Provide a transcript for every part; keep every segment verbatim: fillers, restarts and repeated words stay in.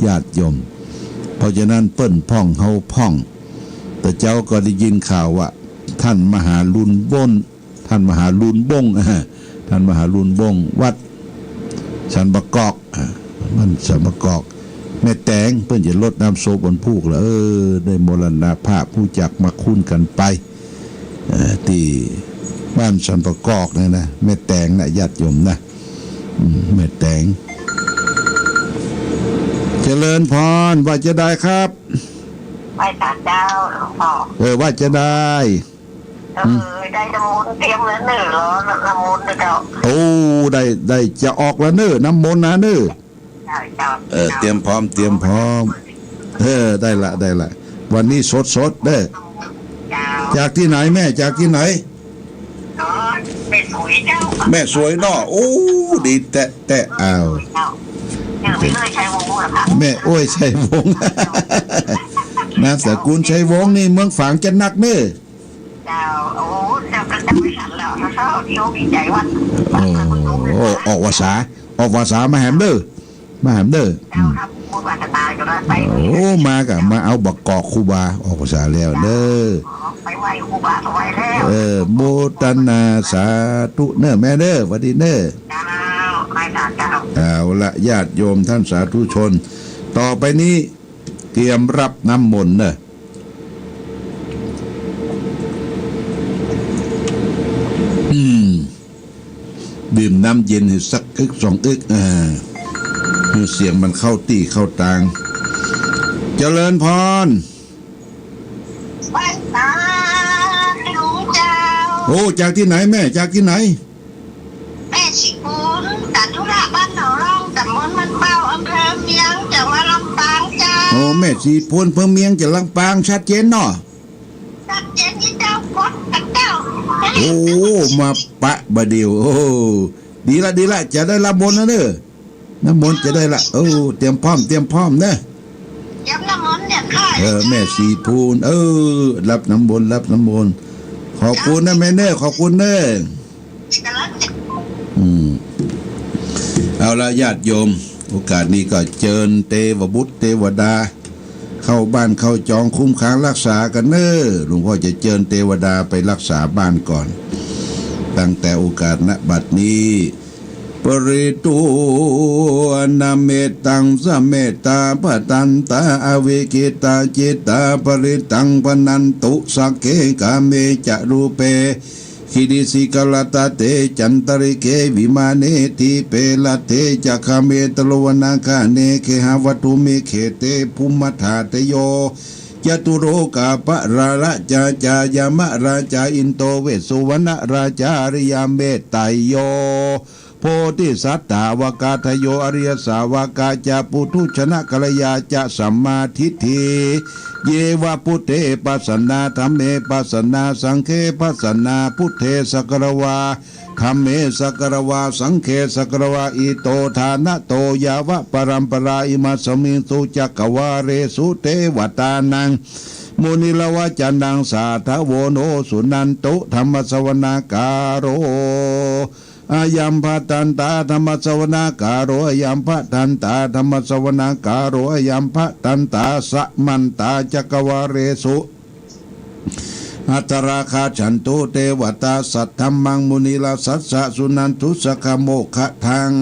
ญาติโยม เพราะฉะนั้นเปิ้นพ่องเฮาพ่อง แต่เจ้าก็ได้ยินข่าวว่า ท่านมหาลุนบ้น ท่านมหาลุนบง ท่านมหาลุนบง วัดสันปะกอก อ่า มันสันปะกอก แม่แตง เปิ้นจะรดน้ำศพวันพูกแล้ว เออ ได้มรณภาพ ฮู้จักมาคุ้นกันไป เอ่อ ที่บ้านสันปะกอกเนี่ยนะ แม่แตงนะ ญาติโยมนะ อืม แม่แตง เจริญพร ว่าจะได้ครับ ไหว้พระเจ้าหลวงพ่อ เออ ว่าจะได้ เออ ได้น้ำมนต์เตรียมแล้วเนอะ รอน้ำมนต์นะเจ้า โอ้ ได้ ได้จะออกแล้วเนอะ น้ำมนต์นะเนอะ เจ้า เจ้า เออ เจ้า เตรียมพร้อม เตรียมพร้อม เออ ได้ละ ได้ละ วันนี้สดๆ เด้อ เจ้า จากที่ไหนแม่ จากที่ไหน อ๋อ แม่สวยเจ้า แม่สวยเนาะ โอ้ ดีแต๊ะแต๊ะ อ้าว เจ้า ชื่อแม่เอื้อยชัยวงศ์เหรอคะ แม่เอื้อยชัยวงศ์ นามสกุลชัยวงศ์นี่เมืองฝางจะนักเนอะ เจ้า โอ้ เจ้าก็จำไม่ทันแล้วนะเจ้า ที่เขามีใจว่า โอ้ ออกภาษา ออกภาษามาแหมเด้อ มาแหมเด้อ เจ้า อืม ครับ พูดว่าจะตายก็ได้ไป โอ้ มากะ มาเอาบักกอกครูบา ออกภาษาแล้วเด้อ อ๋อ ไปไหว้ครูบาถวายแล้ว เออ โมทนาสาธุเนอะแม่เนอะ หวัดดีเนอะ เจ้า ไหว้พระเจ้า เอาละ ญาติโยมท่านสาธุชน ต่อไปนี้ เตรียมรับน้ำมนต์เนอะ อืม ดื่มน้ำเย็นให้สักอึกสองอึก อ่า ให้เสียงมันเข้าตี้เข้าตาง เจริญพร ไหว้สาธุเจ้า โอ้ จากที่ไหนแม่ จากที่ไหน แม่ชีปูน จากธุระบ้านหนองร่อง ตำบลบ้านเป้า อำเภอเมือง จังหวัดลำปางเจ้า โอ้ แม่ชีปูน อำเภอเมือง จังหวัดลำปาง ชัดเจนเนาะ ชัดเจนที่เจ้า กดกับเจ้า โอ้ มาปะบะเดียว โอ้ ดีละ ดีละ จะได้รับมนต์แล้วเนอะ น้ำมนต์จะได้ละ โอ้ เตรียมพร้อม เตรียมพร้อมเนอะ เตรียมน้ำมนต์เนี่ยค่ะ เออ แม่ชีปูน เออ รับน้ำมนต์ รับน้ำมนต์ ขอบคุณนะแม่เนอะ ขอบคุณเนอะ กำลังจะ อืม เอาละญาติโยม โอกาสนี้ก็เจิญเตวบุตรเตวดา เข้าบ้านเข้าจองคุ้มครองรักษากันเนอะ หลวงพ่อจะเจิญเตวดาไปรักษาบ้านก่อน ตั้งแต่โอกาสณบัดนี้ Parittona mettaṃ samettā bhadantā avikkhittacittā parittaṃ bhaṇantu sagge kāme ca rūpe girisikharataṭe cantalikkhe vimāne dīpe raṭṭhe ca gāme taruvanagahane gehavatthumhi khette bhummā dhārayo catulokapālā rājā ca yamarājā indo vessuvaṇṇarājā ariyametteyyo bodhisattāvakādayo ariyasāvakā ca puthujjanakalyā ca sammādiṭṭhi. Ye va buddhe pasannā dhamme pasannā saṅghe pasannā buddhe sakkatvā dhamme sakkatvā saṅghe sakkatvā ito ṭhānato yāva paramparā imasmiṃ su cakkavāḷesu devatānaṃ muniravacanaṃ sādhavo no suṇantu dhammassavanakālo ayam bhadantā dhammassavanakālo ayam bhadantā dhammassavanakālo ayam bhadantā samantā cakkavāḷesu atrāgacchantu devatā saddhammaṃ munirājassa suṇantu saggamokkhadaṃ.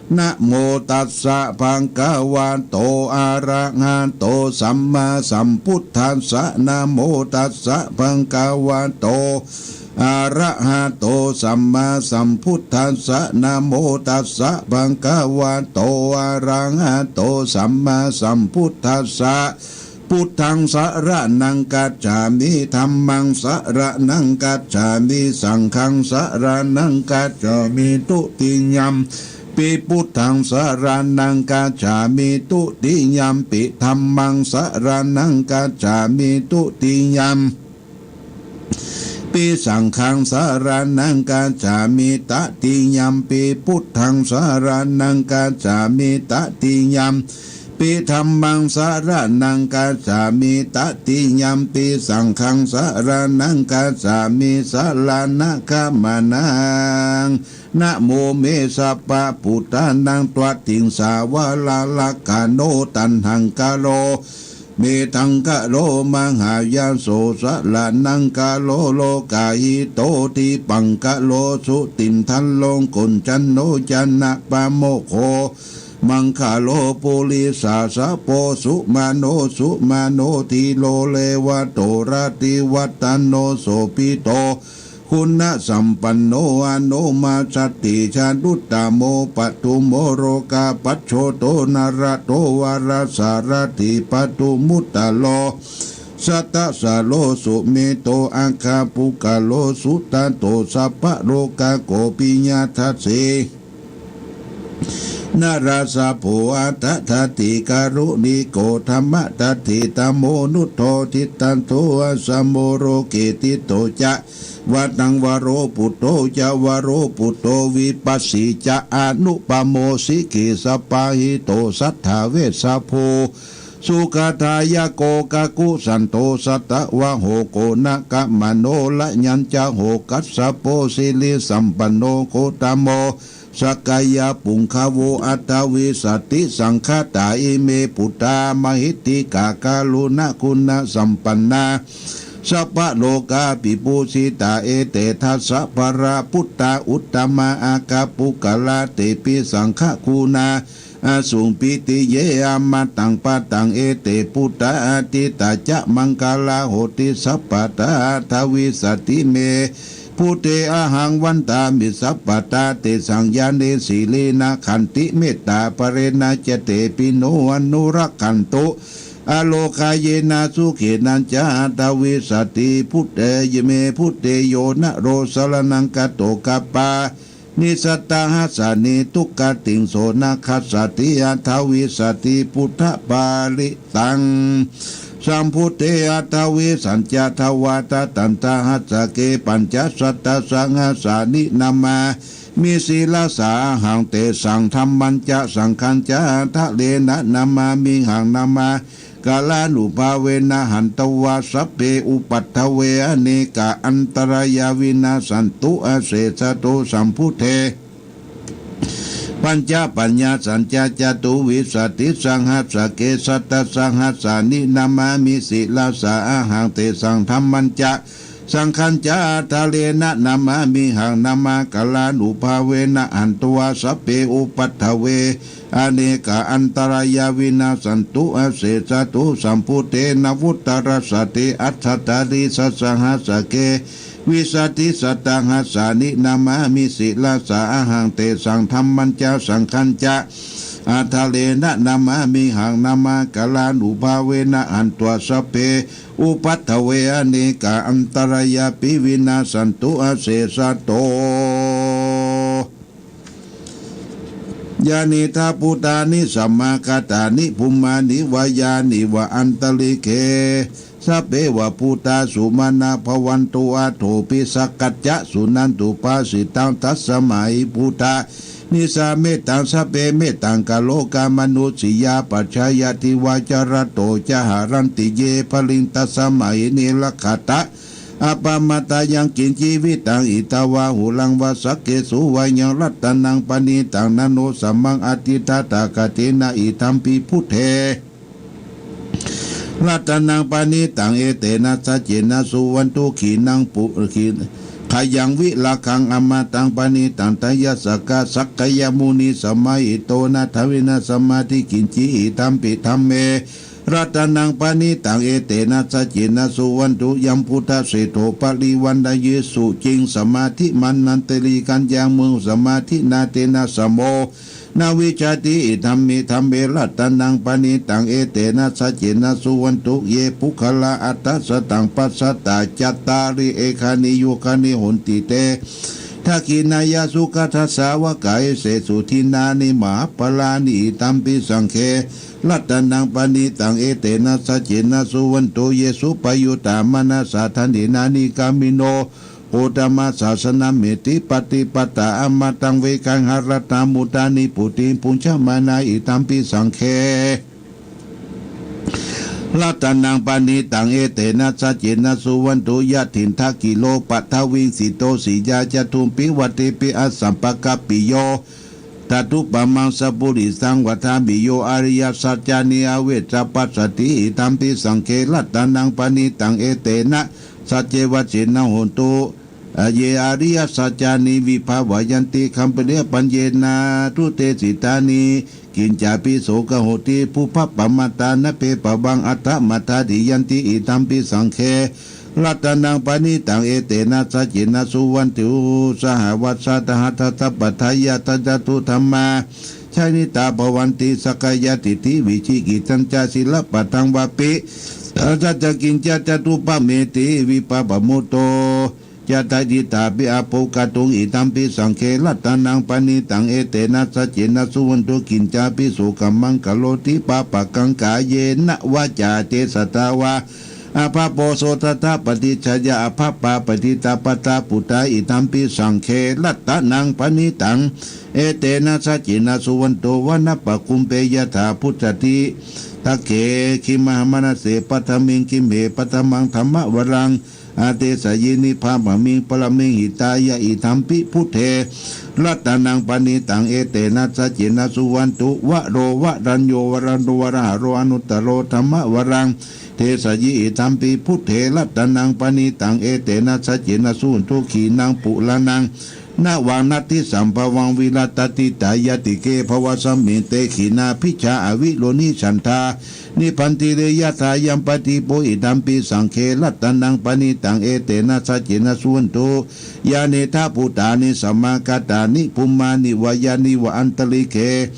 Namo tassa bhagavato arahato sammāsambuddhassa. Namo tassa bhagavato arahato sammāsambuddhassa. Namo tassa bhagavato arahato sammāsambuddhassa. Buddhaṃ saraṇaṃ gacchāmi. Dhammaṃ saraṇaṃ gacchāmi. Saṅghaṃ saraṇaṃ gacchāmi. Dutiyampi buddhaṃ saraṇaṃ gacchāmi. Dutiyampi dhammaṃ saraṇaṃ gacchāmi. Dutiyam pi saṅghaṃ saraṇaṃ gacchāmi. Tatiyampi buddhaṃ saraṇaṃ gacchāmi. Tatiyampi dhammaṃ saraṇaṃ gacchāmi. Tatiyampi saṅghaṃ saraṇaṃ gacchāmi. Saraṇagamanaṃ Namo me sabbabhūtānaṃ tvatiṃsāvara rakkhaṇo taṇhaṅkaro metthaṅkaro mahāyaso saraṇaṅkaro lokahito dipaṅkaro jutintharo koñcaṇṇo janapāmokkho maṅgalo purisāsabho sumano sumano dhīro revato rativaḍḍhano sobhito guṇasampanno anomajjati januttamo padumo rogapajjoto narato varasārathi padumuttaro sattasāro sumedho aggapuggalō sudaṭṭho sabbalokaggo piyadassī narāsabho atthadāti kāruṇiko dhammadāti tamonudo diṭṭhato asamo loke ṭhito ca vataṃ varo putto ca varo putto vipassī ca anupamo sikhī sabbahito satthā vessabhū sukhadāyako kakusandho satavaho koṇāgamano rayañcāgo kassapo sirisampanno gotamo sakyapuṅgavo aṭṭhavīsati saṅkhāṭā ime buddhā mahiddhikā karuṇāguṇasampannā sabbalokavibhūsitā ete dasabalaputā uttamā aggapuggalā tepi saṅghaguṇā asuṃ pītiye amataṃ padaṃ ete buddhā atītā ca maṅgalā honti sabbadā aṭṭhavīsati me buddhe ahaṃ vandāmi sabbadā tesaṃ ñāṇe sīlena khantimettābalena ca tepi no anurakkhantu arogāyena sukhena ca aṭṭhavīsati buddhe me buddhe yo naro saraṇaṃ gato kappā nissaṭṭhahassāni dukkhatiṃ so na khassati aṭṭhavīsati buddhaparittaṃ sambuddhe aṭṭhavīsañca dvādasaṭṭhahassake pañcasatasahassāni namāmi sirasā ahaṃ tesaṃ dhammañca saṅghañca ādarena namāmihaṃ namā karānubhāvena hantvā sabbe upaddave anekā antarāyā vinassantu asesato sambuddhe pañcapaññāsañca catuvīsatisahassake satasahassāni namāmi sirasā ahaṃ tesaṃ dhammañca saṅghañca ādarena namāmihaṃ namā karānubhāvena hantvā sabbe upaddave anekā antarāyā vinassantu asesato sambuddhe navuttarasate aṭṭhacālīsasahassake vīsatisatahassāni namāmi sirasā ahaṃ tesaṃ dhammañca saṅghañca ādarena namāmihaṃ namā karānubhāvena hantvā sabbe upaddave anekā antarāyāpi vinassantu asesato. Yānīdha bhūtāni samāgatāni bhummāni vā yāni va antalikkhe sabbeva bhūtā sumanā bhavantu athopi sakkacca suṇantu bhāsitaṃ. Tasmā hi bhūtā nisāmetha sabbe mettaṃ karotha mānusiyā pajāya divā ca ratto ca haranti ye baliṃ tasmā hi ne rakkhatha appamattā. Yaṅkiñci vittaṃ idha vā huraṃ vā saggesu vā yaṃ ratanaṃ paṇītaṃ na no samaṃ atthi tathāgatena idampi buddhe ratanaṃ paṇītaṃ etena saccena suvaṇṇo khīṇaṃ pu- khī- khayaṃ virāgaṃ amataṃ paṇītaṃ tayasakā sakyamunī samāhito na tena samādhi kiñci idampi dhamme ratanaṃ paṇītaṃ etena saccena suvaṇṇo. Yaṃ buddhaseṭṭho parivaṇṇayī suciṃ samādhimānantarikaññaṃ muhur samādhinā tena samo na vijjati idampi dhamme ratanaṃ paṇītaṃ etena saccena suvaṇṇo. Ye puggalā aṭṭha sataṃ pasatthā cattāri ekāri yugāni honti te dakkhiṇeyyā sugatassa vā esesu dinnāni mahapphalāni idampi saṅghe ratanaṃ paṇītaṃ etena saccena suvaṇṇo. Ye suppayuttā manasā daḷhena nikkāmino gotamasāsanameti pattipattā amataṃ vigayha laddhā mudhā nibbutiṃ bhuñjamānā idampi saṅghe Ratanaṃ paṇītaṃ etena saccena suvatthi. Yathindakhīlo paṭhaviṃ sito siyā catubbhi vātebhi asampakampiyo, tathūpamaṃ sappurisaṃ vadāmi yo ariyasaccāni avecca passati. Idampi saṅghe ratanaṃ paṇītaṃ etena saccena suvatthi hotu. Ye ariyasaccāni vibhāvayanti gabbhinīyapaññena niruddhasitāni, kiñcāpi so na hoti pubbaṃ pamādaṃ na bhebhaṃ atthamadāti. Yanti idampi saṅghe ratanaṃ paṇītaṃ etena saccena suvatthi. Sahāvassa dasadhā paṭṭhāya cakkhusamā janitā bhavanti sakkāyadiṭṭhi vicikicchā sīlabbataṃ vāpi asaddhaṃ kiñci catuppametī. Vibhāpamutto ca tayidhapi abbhuggatuṃ. Idampi saṅghe ratanaṃ paṇītaṃ etena saccena suvatthi. Kiñcāpi so kammaṃ karoti pāpakaṃ kāyena vācāyā cetasā vā, abhabbo so tattha paṭicchāya abhabbā paṭitāpattabhūtā. Idampi saṅghe ratanaṃ paṇītaṃ etena saccena suvatthi. Vanappagumbe yathā phussitidagge gimhamanase paṭhaṅge gimhe paṭhamaṃ dhammavaraṃ adesayi nibbānamī paṭhaviṃ hitāya. Idampi buddhe ratanaṃ paṇītaṃ etena saccena suvatthi. Varo varaññū varado varāharo anuttaro dhammavaraṃ desayi. Idampi buddhe ratanaṃ paṇītaṃ etena saccena suvatthi. Khīṇaṃ purāṇaṃ navaṃ natthi sambhavaṃ virattacittāyatike bhavasmiṃ te khīṇabījā avirūḷhichandā nibbanti re yathāyampadīpo. Idampi saṅghe ratanaṃ paṇītaṃ etena saccena suvatthi. Yānīdha bhūtāni samāgatāni bhummāni vā yāni va antalikkhe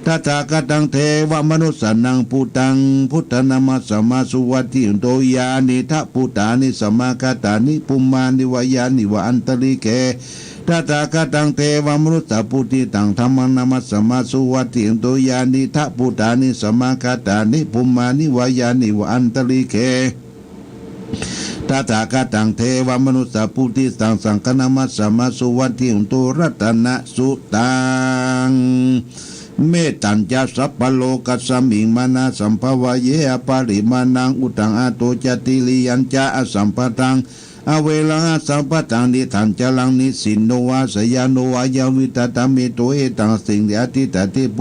tathāgataṃ devamanussānaṃ buddhaṃ buddhaṃ namassāma suvatthi hotu. Yānīdha bhūtāni samāgatāni bhummāni vā yāni va antalikkhe tathāgataṃ devamanussapūjitaṃ dhammaṃ namassāma suvatthi hotu. Yānīdha bhūtāni samāgatāni bhummāni vā yāni va antalikkhe tathāgataṃ devamanussapūjitaṃ saṅghaṃ namassāma suvatthi hotu. Ratanasutaṃ. Mettañca sabbalokasmiṃ mānasaṃ bhāvaye aparimāṇaṃ uddhaṃ adho ca tiriyañca asambādhaṃ averaṃ asapattaṃ. Tiṭṭhañcaraṃ nisinno vā sayāno vā yā vidhā cametthu etaṃ sīlaṃ adhiṭṭhati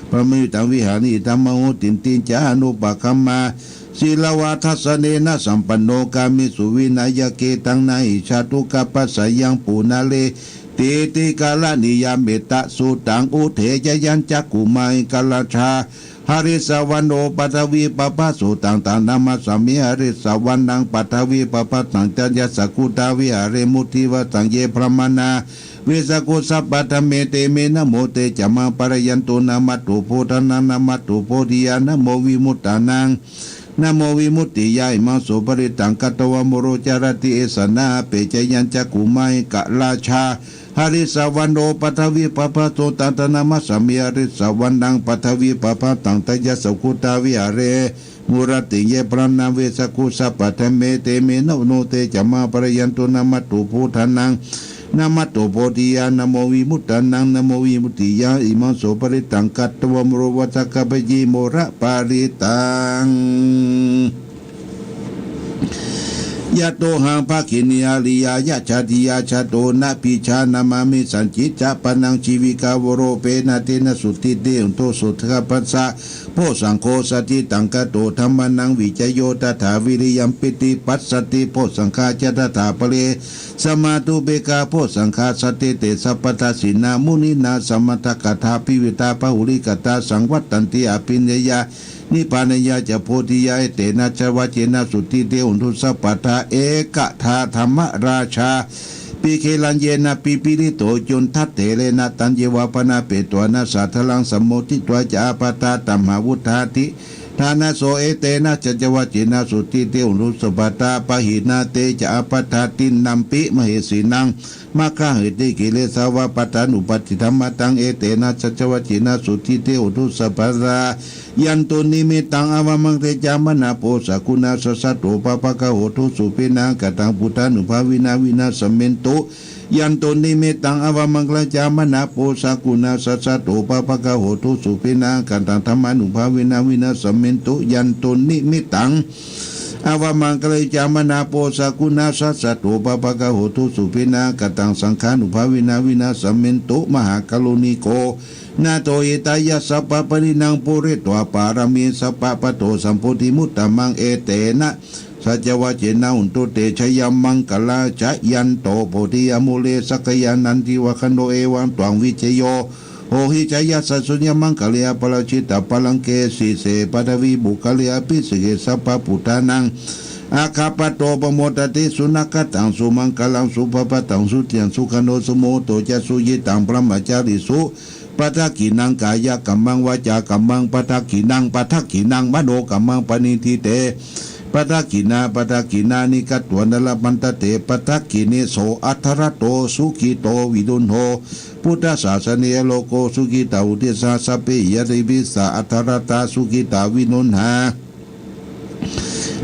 brahmametaṃ vihāraṃ idhamāhu. Diṭṭhiñca anupagamma sīlavā dassanena sampanno kāmesu vineyya gedhaṃ na hi jātu gabbhaseyyaṃ punaretīti. Karaṇīyam mettasuttaṃ. Uddesayañcakkhumā ekarājā harissavaṇṇo paṭhavippabhāso taṃ taṃ namassāmi harissavaṇṇaṃ paṭhavippabhāsaṃ. Tejasā guttā viharemu divā saṅghe brāhmaṇā vessako sabbadhamme te me namo te ca maṃ pālayantu. Namatthu buddhānaṃ namatthu bodhiyā namo vimuttānaṃ namo vimuttiyā. Imaṃ so parittaṃ katvā moro carati esanā. Appesayañcakkhumā ekarājā harissavaṇṇo paṭhavippabhāso taṃ taṃ namassāmi harissavaṇṇaṃ paṭhavippabhāsaṃ. Tejasā guttā viharemu rattiṃ ye brāhmaṇā vessako sabbadhamme te me namo te ca maṃ pālayantu. Namatthu buddhānaṃ namatthu bodhiyā namo vimuttānaṃ namo vimuttiyā. Imaṃ so parittaṃ katvā moro vācakappayi moraparittaṃ. Yatohaṃ bhagini ariyāya jātiyā jāto, nābhijānāmāmi sañcicca pāṇaṃ. Jīvitā voro petāna tena, sotthi te hotu sotthi gabbhassa. Pho saṅgho satthittaṃ kāto, dhammānaṃ vicayo tathā, viriyampīti passaddhi. Pho saṅghā ca tathāpare, samādhupekkhitābhāso. Saṅghassa tejena sabbadassinā, muninā sammadakkhātā, abhivītā bahulīkatā, saṃvattanti abhiññāya, nibbānāya ca bodhiyā. Etena saccavajjena, sotthi te hotu sabbadā. Ekadā dhammarājāpi gelaññenābhipīḷito, cundattherena taññeva bhaṇāpetvāna, sādaraṃ sammoditvā ca ābādhā, tamhā vuṭṭhāsi ṭhānaso. Etena saccavajjena, sotthi te hotu sabbadā. Pahīnā te ca ābādhā, tiṇṇannampi mahesinaṃ, maggāhatakilesā va, pattānuppattidhammataṃ. Etena saccavajjena, sotthi te hotu sabbadā. Yandunnimittaṃ avamaṅgale ca, mārapo sakuṇassa saddo, pāpaggaho dussupinaṃ akantaṃ, buddhānubhāvena vināsamentu. Yandunnimittaṃ avamaṅgalañca, mārasenaṃ pubbe sakuṇassa saddo, pāpaggaho dussupinaṃ akantaṃ, dhammānubhāvena vināsamentu. Yandunnimittaṃ avamaṅgalañca, mārasenaṃ pubbe sakuṇassa saddo, pāpaggaho dussupinaṃ akantaṃ, saṅghānubhāvena vināsamentu. Mahākāruṇiko nātho, hitāya sabbapāṇinaṃ, pūretvā pāramī sabbā, patto sambodhimuttamaṃ, etena saccavajjena, hotu te jayamaṅgalaṃ. Jayanto bodhiyā mūle, sakyānaṃ nandivaḍḍhano, evaṃ tvaṃ vijayo hohi, jayassu jayamaṅgale, aparājitapallaṅke, sīse paṭhavipokkhare, abhiseke sabbabuddhānaṃ, aggappatto pamodati. Sunakkhattaṃ sumaṅgalaṃ, supabhātaṃ suhuṭṭhitaṃ, sukhaṇo sumuhutto ca, suyiṭṭhaṃ brahmacārisu. Padakkhiṇaṃ kāyakammaṃ, vācākammaṃ padakkhiṇaṃ, padakkhiṇaṃ manokammaṃ, paṇidhī te padakkhiṇā, padakkhiṇāni katvāna, labhantatthe padakkhiṇe. So atthaladdho sukhito viruḷho buddhasāsane, arogā sukhitā hoti saha sabbehi ñātibhi. Sā atthaladdhā sukhitā viruḷhā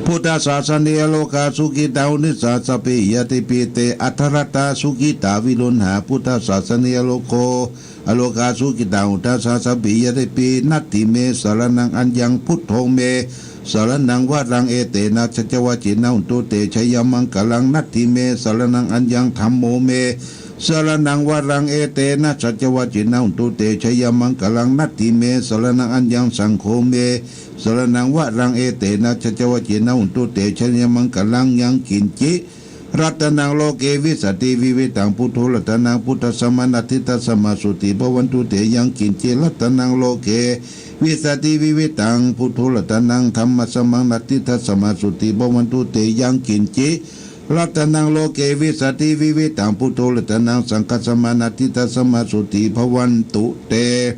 buddhasāsane, arogā sukhitā hoti saha sabbehi ñātibhi. Te atthaladdhā sukhitā viruḷhā buddhasāsane, arogā arogā sukhitā hotha saha sabbehi ñātibhi. Natthi me saraṇaṃ aññaṃ, buddho me saraṇaṃ varaṃ, etena saccavajjena, hotu te jayamaṅgalaṃ. Natthi me saraṇaṃ aññaṃ, dhammo me saraṇaṃ varaṃ, etena saccavajjena, hotu te jayamaṅgalaṃ. Natthi me saraṇaṃ aññaṃ, saṅgho me saraṇaṃ varaṃ, etena saccavajjena, hotu te jayamaṅgalaṃ. Yaṅkiñci ratanaṃ loke vijjati vividhaṃ puthu, ratanaṃ puthu tasmā natthi, tasmā sotthī bhavantu te. Yaṅkiñci ratanaṃ loke vijjati vividhaṃ puthu, ratanaṃ dhammasmā natthi, tasmā sotthī bhavantu te. Yaṅkiñci ratanaṃ loke vijjati vividhaṃ puthu, ratanaṃ saṅghasmā natthi, tasmā sotthī bhavantu te.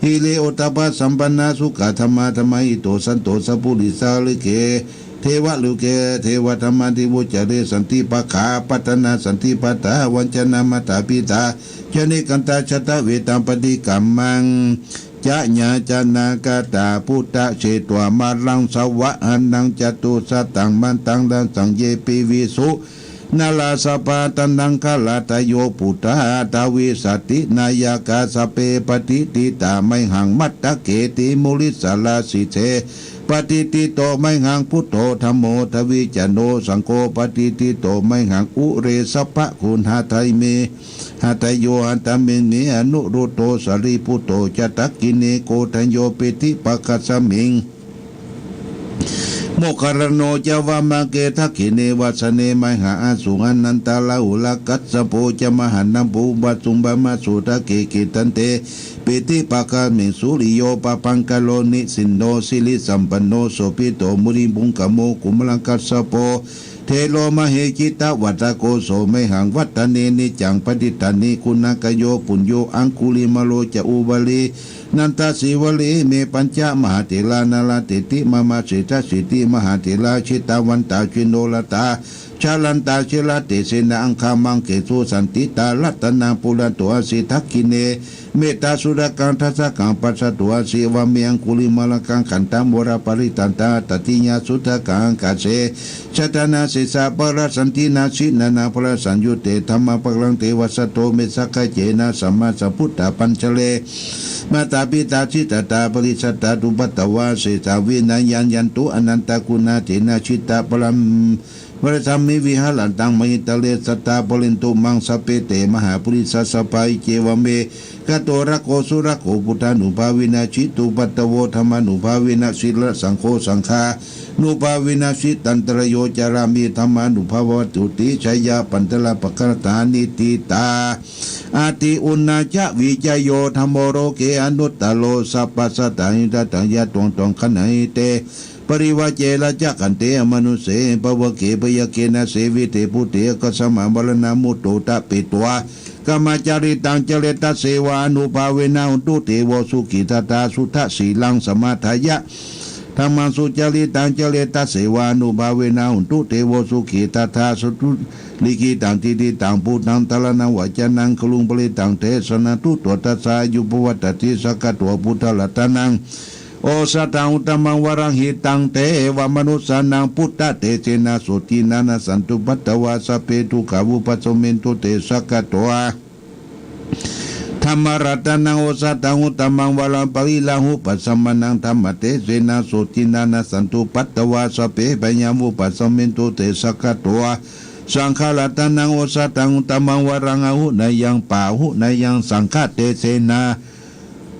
Hiriottappasampannā sukkadhammadhammahesito, santo sappurisasārathi, devaloke devadhammāti vuccare. Santi pakkhā paṭṭhānā santi pādā, vañcanā mātā pitā ca nikkhantā, jātaveda paṭikkama ca, yācānākatā putthā, chetvā māraṃ savāhanaṃ, catusaccaṃ mantaṃ rasaṃ, ye piviṃsu narāsabhā. Taṇhaṅkarādayo buddhā dvādasatthināyakā, sabbe patiṭṭhitā mayhaṃ matthake, tiṇṇannamāni sīse patiṭṭhito mayhaṃ, buddho dhammo dviccaṇo, saṅgho patiṭṭhito mayhaṃ, ure sabbaguṇādharame. Hadayo hatthamenni anuruddho, sārīputto ca dakkhiṇe, koṇḍañño piṭṭhibhāgasmiṃ, moggallāno ca vāmake. Dakkhiṇe vāsane mayhaṃ āsuṃ, ānandarāhulā kassapo ca, mahānāmo ubhāsuṃ vāmasotake. Tiṭṭhante piṭṭhibhāgasmiṃ, suriyo pabhaṅkaro nisinno, sirisampanno sobhito munipuṅgavo. Kumārakassapo thero, mahesī cittavādako, so mayhaṃ vadane niccaṃ, patiṭṭhāni guṇākaro. Puṇṇo aṅgulimālo ca, ubalī nandasīvalī, ime pañca mahātherā, nalāṭe ti mama sesāsīti. Mahātherā jitavantā jinorasā, jalantā sīlatejena, aṅgamaṅgesu saṇṭhitā. Ratanaṃ purato āsi, dakkhiṇe mettasuttakaṃ, dhajaggaṃ pacchato āsi, vāme aṅgulimālakaṃ. Khandhamoraparittañca, tatiyā suttakaṃ ākāse, chadanaṃ sesā pākāranti. Nakkhittaṃ nānābhārasaṃyutte, dhammapākāranti vasato me. Sākacce nāma sambuddhapañjare, mātā pitā jitātā parisajjā, cupaddavā ca averā, vinayaṃ yantu anantaguṇākaraṃ. Jitā param parismī viharantaṃ mahītale, sadā pālentu maṃ sabbe te mahāpurisāsabhā. Iccevaṃ me gāto, rakkho surakkho, buddhānubhāvena jitupaddavo, dhammānubhāvena jitā saṅgho, saṅghānubhāvena jitantarāyo, carāmi dhammānubhāvato, jayamaṅgalappakkhilatāniti. Tatthāya uṇhissavijayo, dhammo loke anuttaro, sabbasattahitatthāya, dunnadaṃ gaṇhāhi te parivajje. Rājadaṇḍe amanussāve, pāvake byagghe nāseve, te buddhe āgatamha maraṇā, mutto ṭhapetvā kāmacaritaṃ, care tatheva ānubhāvena, hontu devo sukhitattā. Suddhasīlaṃ samādāya, dhammaṃ sucaritaṃ care, tatheva ānubhāvena, hontu devo sukhitattā. Sulikkhitaṃ cintitaṃ buddhaṃ, dhāraṇaṃ vācanaṃ guruṃ, parittaṃ desanaṃ katvāna, tassa āyuṃ pavaḍḍhato. Sakkatvā buddharatanaṃ osathaṃ uttamaṃ varaṃ hitaṃ devamanussānaṃ buddhatejena sotthinā nassantupaddavā sabbe dukkhā vūpasamentu te. Sakkatvā dhammaratanaṃ osathaṃ uttamaṃ varaṃ pariḷāhūpasamanaṃ dhammatejena sotthinā nassantupaddavā sabbe bhayā vūpasamentu te. Sakkatvā saṅgharatanaṃ osathaṃ uttamaṃ varaṃ āhuneyyaṃ pāhuneyyaṃ saṅghatejena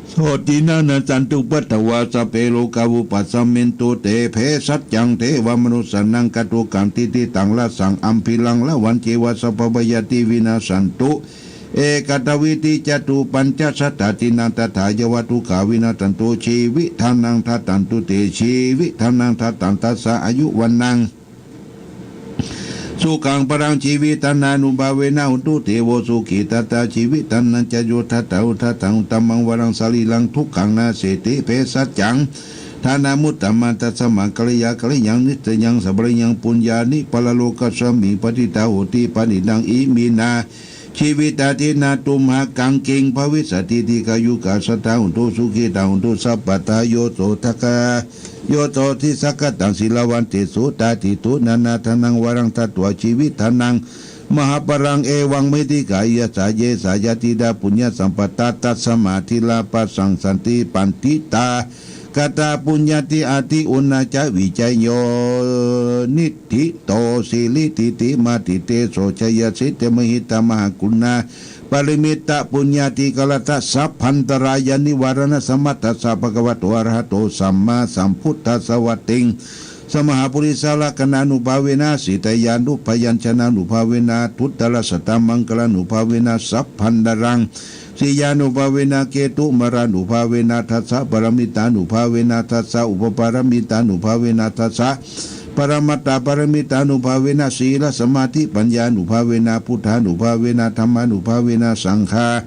sotthinā nassantupaddavā sabbe rogā vūpasamentu te. Bhesajjaṃ devamanussānaṃ katvāna kaṭṭhakaṃ kiñci tantrasaṅghaṃ bhiraṃ ravāna ceva sabbabhayāti vinassantu. Ekatvīti catuppañcasattacīnaṃ tathāyeva dukkhā vinassantu jīvitdhanaṃ dadantu te jīvitdhanaṃ dadantassā āyu vaṇṇaṃ sukhaṃ balaṃ jīvitdhānānubhāvena hontu devo sukhī tathā jīvitdhānañca yo dattā osathaṃ uttamaṃ varaṃ sarīraṃ dukkhānaṃ naseti. Bhesajjaṃ dānamuttamaṃ tasmā kālāya kālāyaṃ niṭṭhitaṃ sabbapāṇinaṃ puññāni paralokasmiṃ patiṭṭhā honti panidaṃ iminā jīvitadinā tumhākaṃ kiṃ bhavissati dīghāyukā sadā hontu sukhitā hontu sabbadā. Yo so dakkha yo so disā gataṃ sīlavantesu jātī sunaṇā dānaṃ varaṃ datvā jīvitdhanaṃ mahapphalaṃ evaṃ mudakkhāyasā ye sāyātidha puññasampadā tasmā dhīrā bhaṇāma santi paṇḍitā katā puññatī ādi uṇā ca vijayo niṭṭhito siri tīti mādi tejo jaya siddhi mahiddhā mahāguṇā paramita puññādhikarattā sabbantarāya nivāraṇasamatthassa bhagavato arahato sammāsambuddhassa vattiṃ samāhapurisalakkhaṇānubhāvena sītyānubyañjanānubhāvena duttarasattamaṅgalānubhāvena sabbantaraṃ sīyānubhāvena ketumālānubhāvena dasapāramitānubhāvena dasaupapāramitānubhāvena dasaparamatthapāramitānubhāvena sīlasamādhipaññānubhāvena buddhānubhāvena dhammānubhāvena saṅghā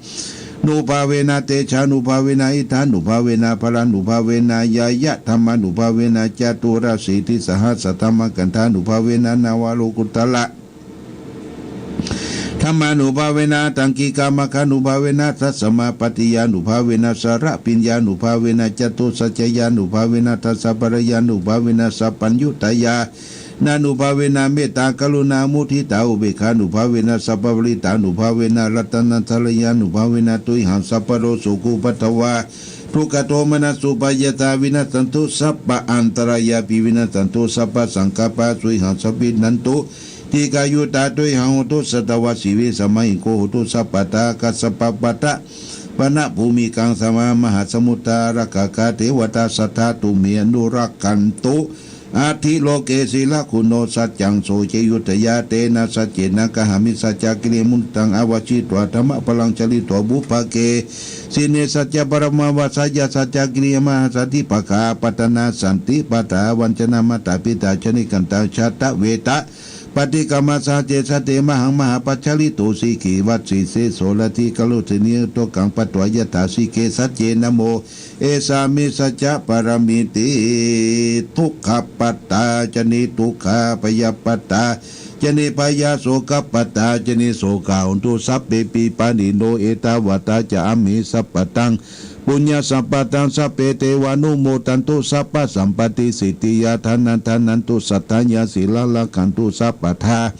nubhāvena tejānubhāvena iddhānubhāvena balānubhāvena ñeyyadhammānubhāvena caturāsītisahassadhammakkhandhānubhāvena navalokuttara dhammānubhāvena aṭṭhaṅgikamaggānubhāvena dasamapattiyānubhāvena chaḷabhiññānubhāvena catusaccañānubhāvena dasabalañānubhāvena sabbaññutañāṇānubhāvena mettākaruṇāmuditāupekkhānubhāvena sabbaparittānubhāvena ratanattayānubhāvena tuyhaṃ sabbarogasokupaddavā dukkhadomanassupāyāsā vinassantu sabbaantarāyāpi vinassantu sabbasaṅkappā tuyhaṃ samijjhantu dīghāyutā tuyhaṃ hotu satavassī vīsaṃ mahīko hotu sabbadā. Kassapapaṭhaviṇṇabhūmikaṃ sāvakā mahāsamuddā ārakkhakā devatā sadā tumhe anurakkhantu atthi loke sīlaguṇo saccaṃ soceyuttayā tena saccena kāhāmi saccakiriyamanuddhaṃ āvajjitvā dhammabalaṃ charitvā pubbake sine saccabalamāvajjeyya saccakiriyamahassati pākkhāpattanā santi pādā vañcanā mātā pitā ca nikkhantā jātaveda paṭikkama saha cesate mahāṃ mahāpajjalito sikhī vajjī seso laddhi karosi niyyānikaṃ patvā yathā sīke sacce namo esāmi saccapāramīti. Dukkhappattā ca niddukkhā bhayappattā ca nibbhayā sokappattā ca nissokā hontu sabbepi pāṇino. Ettāvatā ca amhehi sambhataṃ puññasampadaṃ sabbe devānumodantu sabbasampattisiddhiyā. Dānaṃ dadantu saddhāya sīlaṃ rakkhantu sabbadā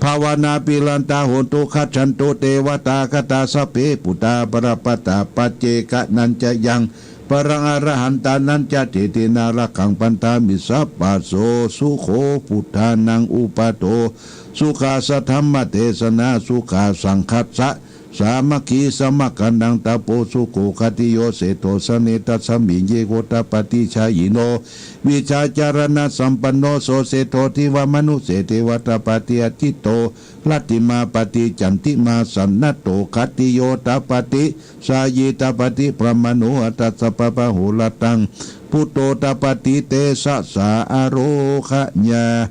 bhāvanābhiratā hontu gacchantu devatāgatā. Sabbe buddhā balappattā paccekānañca yaṃ balaṃ arahantānañca ṭhitiyā rakkhaṃ bandhāmi sabbaso. Sukho buddhānaṃ uppādo sukhā saddhammadesanā sukhā saṅghassa sāmaggī samaggānaṃ tapo sukho. Khatiyo seṭṭho janetasmiṃ ye gotapāti jhāyino vijjācaraṇasampanno so seṭṭho devamanusse ceva tapati acchito rattimābhāti candimā sannaddho khatiyo tapati jhāyī tapati brāhmaṇo atha sabbam ahorattaṃ buddho tapati tejasā. Ārogyā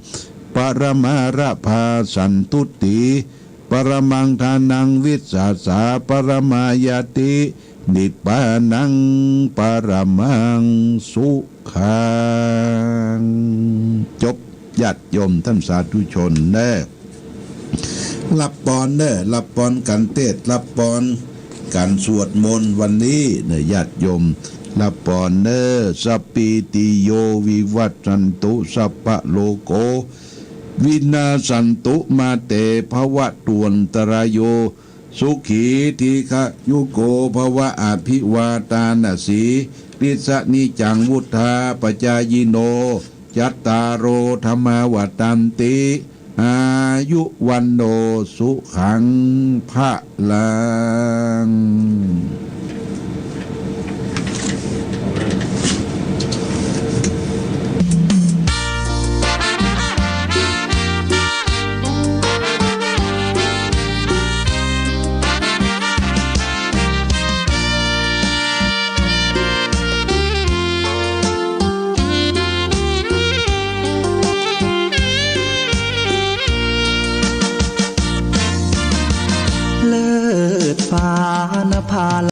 paramā lābhā santuṭṭhī paramaṃ dhanaṃ vissāsā paramā ñātī nibbānaṃ paramaṃ sukhaṃ. จบ ญาติโยมท่านสาธุชนเด้อ รับพรเด้อ รับพรกันเทศน์ รับพรกันสวดมนต์วันนี้เด้อ ญาติโยม ละปอนเนอร์ sabbītiyo vivajjantu, sabbarogo vinasantu, mā te bhavatvantarāyo, sukhī dīghāyuko bhava. Abhivādanasīlissa niccaṃ vuḍḍhāpacāyino, cattāro dhammā vaḍḍhanti, āyu vaṇṇo sukhaṃ balaṃ. เลิศฟ้านภา